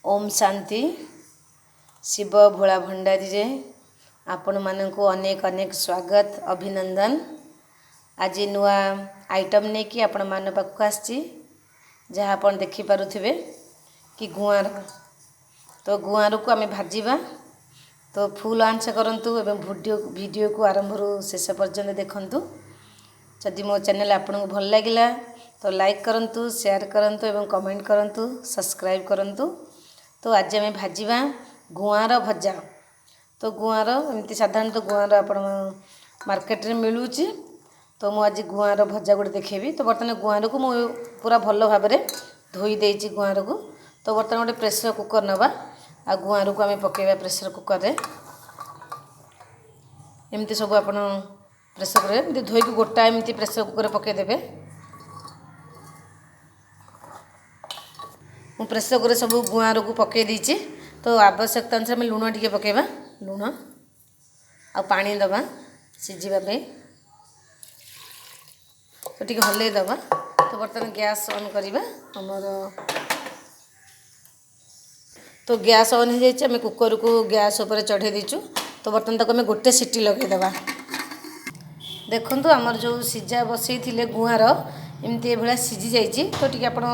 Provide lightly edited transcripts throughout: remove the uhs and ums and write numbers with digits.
ଓମ୍ ଶାନ୍ତି। ଶିବ ଭୋଳା ଭଣ୍ଡାରୀରେ ଆପଣମାନଙ୍କୁ ଅନେକ ଅନେକ ସ୍ୱାଗତ, ଅଭିନନ୍ଦନ। ଆଜି ନୂଆ ଆଇଟମ୍ ନେଇକି ଆପଣମାନଙ୍କ ପାଖକୁ ଆସିଛି, ଯାହା ଆପଣ ଦେଖିପାରୁଥିବେ କି ଗୁଆଁର। ତ ଗୁଆଁରକୁ ଆମେ ଭାଜିବା। ତ ଫୁଲ୍ ଆଞ୍ଚ କରନ୍ତୁ ଏବଂ ଭିଡ଼ିଓକୁ ଆରମ୍ଭରୁ ଶେଷ ପର୍ଯ୍ୟନ୍ତ ଦେଖନ୍ତୁ। ଯଦି ମୋ ଚ୍ୟାନେଲ୍ ଆପଣଙ୍କୁ ଭଲ ଲାଗିଲା, ତ ଲାଇକ୍ କରନ୍ତୁ, ସେୟାର କରନ୍ତୁ ଏବଂ କମେଣ୍ଟ କରନ୍ତୁ, ସବସ୍କ୍ରାଇବ୍ କରନ୍ତୁ। ତ ଆଜି ଆମେ ଭାଜିବା ଗୁଆଁର ଭଜା। ତ ଗୁଆଁର ଏମିତି ସାଧାରଣତଃ ଗୁଆଁର ଆପଣ ମାର୍କେଟରେ ମିଳୁଛି। ତ ମୁଁ ଆଜି ଗୁଆଁର ଭଜା ଗୋଟେ ଦେଖେଇବି। ତ ବର୍ତ୍ତମାନ ଗୁଆଁରକୁ ମୁଁ ପୁରା ଭଲ ଭାବରେ ଧୋଇ ଦେଇଛି ଗୁଆଁରକୁ। ତ ବର୍ତ୍ତମାନ ଗୋଟେ ପ୍ରେସର କୁକର୍ ନେବା ଆଉ ଗୁଆଁରକୁ ଆମେ ପକାଇବା ପ୍ରେସର କୁକର୍ରେ। ଏମିତି ସବୁ ଆପଣ ପ୍ରେସର କୁକର୍ରେ ଏମିତି ଧୋଇକି ଗୋଟା ଏମିତି ପ୍ରେସର କୁକର୍ରେ ପକାଇଦେବେ। ମୁଁ ପ୍ରେସର କୁକର୍ରେ ସବୁ ଗୁଆଁରକୁ ପକାଇ ଦେଇଛି। ତ ଆବଶ୍ୟକତା ଅନୁସାରେ ଆମେ ଲୁଣ ଟିକେ ପକାଇବା, ଲୁଣ ଆଉ ପାଣି ଦେବା ସିଝିବା ପାଇଁ। ତ ଟିକେ ହଲେଇ ଦେବା। ତ ବର୍ତ୍ତମାନ ଗ୍ୟାସ୍ ଅନ୍ କରିବା ଆମର। ତ ଗ୍ୟାସ୍ ଅନ୍ ହେଇଯାଇଛି, ଆମେ କୁକର୍କୁ ଗ୍ୟାସ୍ ଉପରେ ଚଢ଼େଇ ଦେଇଛୁ। ତ ବର୍ତ୍ତମାନ ତାକୁ ଆମେ ଗୋଟେ ସିଟି ଲଗାଇଦେବା। ଦେଖନ୍ତୁ, ଆମର ଯେଉଁ ସିଝା ବସେଇଥିଲେ ଗୁଆଁର ଏମିତି ଏଭଳିଆ ସିଝି ଯାଇଛି। ତ ଟିକେ ଆପଣ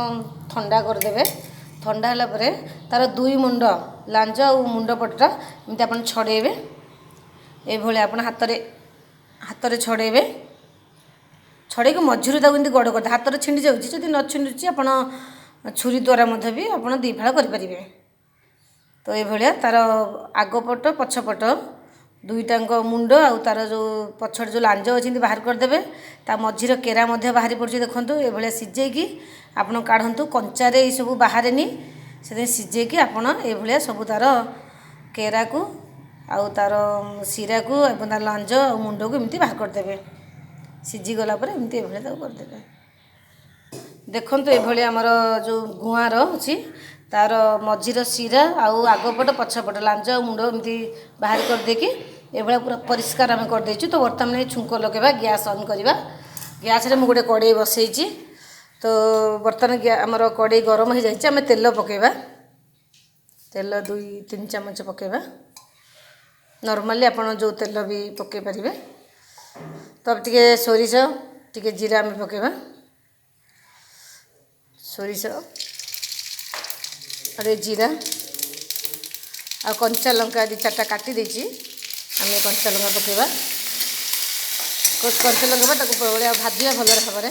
ଥଣ୍ଡା କରିଦେବେ। ଥଣ୍ଡା ହେଲା ପରେ ତା'ର ଦୁଇ ମୁଣ୍ଡ, ଲାଞ୍ଜ ଆଉ ମୁଣ୍ଡ ପଟଟା ଏମିତି ଆପଣ ଛଡ଼େଇବେ। ଏଇଭଳିଆ ଆପଣ ହାତରେ ଛଡ଼େଇବେ। ଛଡ଼େଇକି ମଝିରୁ ତାକୁ ଏମିତି ଗଡ଼ କରିଦେବେ। ହାତରେ ଛିଣ୍ଡି ଯାଉଛି, ଯଦି ନ ଛିଣ୍ଡୁଛି ଆପଣ ଛୁରୀ ଦ୍ୱାରା ମଧ୍ୟ ବି ଆପଣ ଦୁଇ ଫାଳ କରିପାରିବେ। ତ ଏଇଭଳିଆ ତା'ର ଆଗ ପଟ ପଛ ପଟ ଦୁଇଟାଙ୍କ ମୁଣ୍ଡ ଆଉ ତା'ର ଯେଉଁ ପଛରେ ଯେଉଁ ଲାଞ୍ଜ ଅଛି ଏମିତି ବାହାର କରିଦେବେ। ତା ମଝିର କେରା ମଧ୍ୟ ବାହାରି ପଡ଼ୁଛି। ଦେଖନ୍ତୁ, ଏଇଭଳିଆ ସିଝେଇକି ଆପଣ କାଢ଼ନ୍ତୁ। କଞ୍ଚାରେ ଏଇସବୁ ବାହାରେନି, ସେଥିପାଇଁ ସିଝେଇକି ଆପଣ ଏଇଭଳିଆ ସବୁ ତା'ର କେରାକୁ ଆଉ ତା'ର ଶିରାକୁ ଏବଂ ତା'ର ଲାଞ୍ଜ ଆଉ ମୁଣ୍ଡକୁ ଏମିତି ବାହାର କରିଦେବେ। ସିଝିଗଲା ପରେ ଏମିତି ଏଇଭଳିଆ ତାକୁ କରିଦେବେ। ଦେଖନ୍ତୁ, ଏଭଳି ଆମର ଯେଉଁ ଗୁଆଁର ଅଛି, ତା'ର ମଝିର ଶିରା ଆଉ ଆଗ ପଟ ପଛ ପଟ ଲାଞ୍ଜ ଆଉ ମୁଣ୍ଡ ଏମିତି ବାହାର କରିଦେଇକି ଏଭଳିଆ ପୁରା ପରିଷ୍କାର ଆମେ କରିଦେଇଛୁ। ତ ବର୍ତ୍ତମାନ ଛୁଙ୍କ ଲଗାଇବା, ଗ୍ୟାସ୍ ଅନ୍ କରିବା। ଗ୍ୟାସ୍ରେ ମୁଁ ଗୋଟେ କଡ଼େଇ ବସେଇଛି। ତ ବର୍ତ୍ତମାନ ଆମର କଡ଼େଇ ଗରମ ହେଇଯାଇଛି, ଆମେ ତେଲ ପକାଇବା। ତେଲ 2-3 ଚାମଚ ପକାଇବା। ନର୍ମାଲି ଆପଣ ଯେଉଁ ତେଲ ବି ପକାଇ ପାରିବେ। ତ ଟିକେ ସୋରିଷ, ଟିକେ ଜିରା ଆମେ ପକାଇବା। ସୋରିଷ ଆଉ ଜିରା ଆଉ କଞ୍ଚା ଲଙ୍କା 2-4ଟା କାଟି ଦେଇଛି, ଆମେ କଞ୍ଚା ଲଙ୍କା ପକାଇବା। କଞ୍ଚା ଲଙ୍କା ତାକୁ ଭଳିଆ ଭାଜିବା ଭଲରେ ଭାବରେ।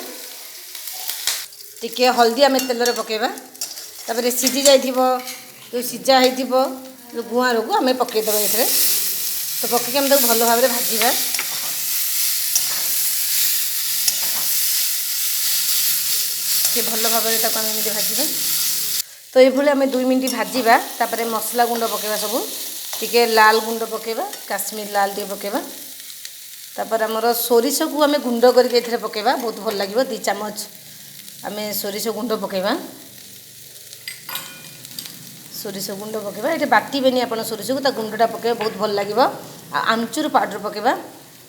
ଟିକେ ହଳଦୀ ଆମେ ତେଲରେ ପକାଇବା। ତାପରେ ସିଝି ଯାଇଥିବ, ଯେଉଁ ସିଝା ହେଇଥିବ ଯେଉଁ ଗୁଆଁରକୁ ଆମେ ପକାଇଦେବା ଏଥିରେ। ତ ପକାଇକି ଆମେ ତାକୁ ଭଲ ଭାବରେ ଭାଜିବା। ଟିକେ ଭଲ ଭାବରେ ତାକୁ ଆମେ ଏମିତି ଭାଜିବା। ତ ଏଇଭଳି ଆମେ 2 ମିନିଟ୍ ଭାଜିବା। ତାପରେ ମସଲା ଗୁଣ୍ଡ ପକାଇବା ସବୁ। ଟିକେ ଲାଲ ଗୁଣ୍ଡ ପକାଇବା, କାଶ୍ମୀର ଲାଲ ଟିକେ ପକାଇବା। ତାପରେ ଆମର ସୋରିଷକୁ ଆମେ ଗୁଣ୍ଡ କରିକି ଏଥିରେ ପକାଇବା, ବହୁତ ଭଲ ଲାଗିବ। 2 ଚାମଚ ଆମେ ସୋରିଷ ଗୁଣ୍ଡ ପକାଇବା। ସୋରିଷ ଗୁଣ୍ଡ ପକାଇବା। ଏଠି ବାଟିବେନି ଆପଣ ସୋରିଷକୁ, ତା ଗୁଣ୍ଡଟା ପକାଇବେ, ବହୁତ ଭଲ ଲାଗିବ। ଆଉ ଆମଚୁର ପାଉଡ଼ର ପକାଇବା।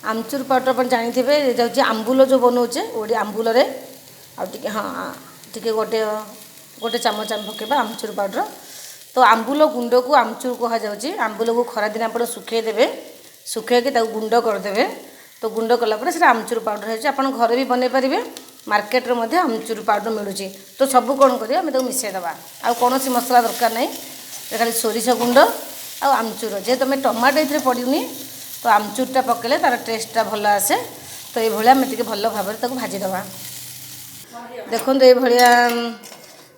ଆମଚୁର ପାଉଡ଼ର ଆପଣ ଜାଣିଥିବେ, ଏଇଟା ହେଉଛି ଆମ୍ବୁଲ ଯେଉଁ ବନାଉଛେ ଓଡ଼ିଆ ଆମ୍ବୁଲରେ। ଆଉ ଟିକେ, ହଁ, ଟିକେ ଗୋଟେ ଚାମଚ ଆମେ ପକାଇବା ଆମଚୁର ପାଉଡ଼ର। ତ ଆମ୍ବୁଲ ଗୁଣ୍ଡକୁ ଆମଚୁର କୁହାଯାଉଛି। ଆମ୍ବୁଲକୁ ଖରାଦିନେ ଆପଣ ଶୁଖେଇ ଦେବେ, ଶୁଖେଇକି ତାକୁ ଗୁଣ୍ଡ କରିଦେବେ। ତ ଗୁଣ୍ଡ କଲା ପରେ ସେଇଟା ଆମଚୁର ପାଉଡ଼ର ହେଉଛି। ଆପଣ ଘରେ ବି ବନେଇ ପାରିବେ, ମାର୍କେଟରେ ମଧ୍ୟ ଆମଚୁର ପାଉଡ଼ର ମିଳୁଛି। ତ ସବୁ କ'ଣ କରିବା, ଆମେ ତାକୁ ମିଶାଇ ଦେବା। ଆଉ କୌଣସି ମସଲା ଦରକାର ନାହିଁ, ଖାଲି ସୋରିଷ ଗୁଣ୍ଡ ଆଉ ଆମଚୁର। ଯେହେତୁ ଆମେ ଟମାଟୋ ଏଥିରେ ପଡ଼ୁନି, ତ ଆମଚୁରଟା ପକାଇଲେ ତା'ର ଟେଷ୍ଟଟା ଭଲ ଆସେ। ତ ଏଇଭଳିଆ ଆମେ ଟିକେ ଭଲ ଭାବରେ ତାକୁ ଭାଜିଦେବା। ଦେଖନ୍ତୁ, ଏଇଭଳିଆ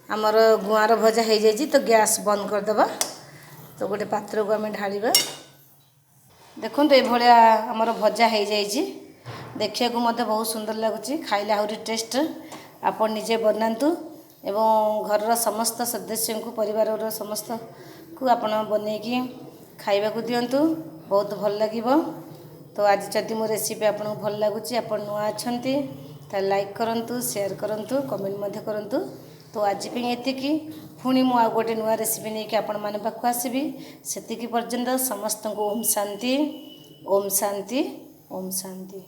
ଆମର ଗୁଆଁର ଭଜା ହେଇଯାଇଛି। ତ ଗ୍ୟାସ୍ ବନ୍ଦ କରିଦେବା। ତ ଗୋଟେ ପାତ୍ରକୁ ଆମେ ଢାଳିବା। ଦେଖନ୍ତୁ, ଏଇଭଳିଆ ଆମର ଭଜା ହେଇଯାଇଛି। ଦେଖିବାକୁ ମଧ୍ୟ ବହୁତ ସୁନ୍ଦର ଲାଗୁଛି, ଖାଇଲେ ଆହୁରି ଟେଷ୍ଟ। ଆପଣ ନିଜେ ବନାନ୍ତୁ ଏବଂ ଘରର ସମସ୍ତ ସଦସ୍ୟଙ୍କୁ, ପରିବାରର ସମସ୍ତଙ୍କୁ ଆପଣ ବନେଇକି ଖାଇବାକୁ ଦିଅନ୍ତୁ, ବହୁତ ଭଲ ଲାଗିବ। ତ ଆଜି ଯଦି ମୋ ରେସିପି ଆପଣଙ୍କୁ ଭଲ ଲାଗୁଛି, ଆପଣ ନୂଆ ଅଛନ୍ତି, ତାହେଲେ ଲାଇକ୍ କରନ୍ତୁ, ସେୟାର କରନ୍ତୁ, କମେଣ୍ଟ ମଧ୍ୟ କରନ୍ତୁ। ତ ଆଜି ପାଇଁ ଏତିକି। ପୁଣି ମୁଁ ଆଉ ଗୋଟେ ନୂଆ ରେସିପି ନେଇକି ଆପଣମାନଙ୍କ ପାଖକୁ ଆସିବି। ସେତିକି ପର୍ଯ୍ୟନ୍ତ ସମସ୍ତଙ୍କୁ ଓମ୍ ଶାନ୍ତି, ଓମ୍ ଶାନ୍ତି, ଓମ୍ ଶାନ୍ତି।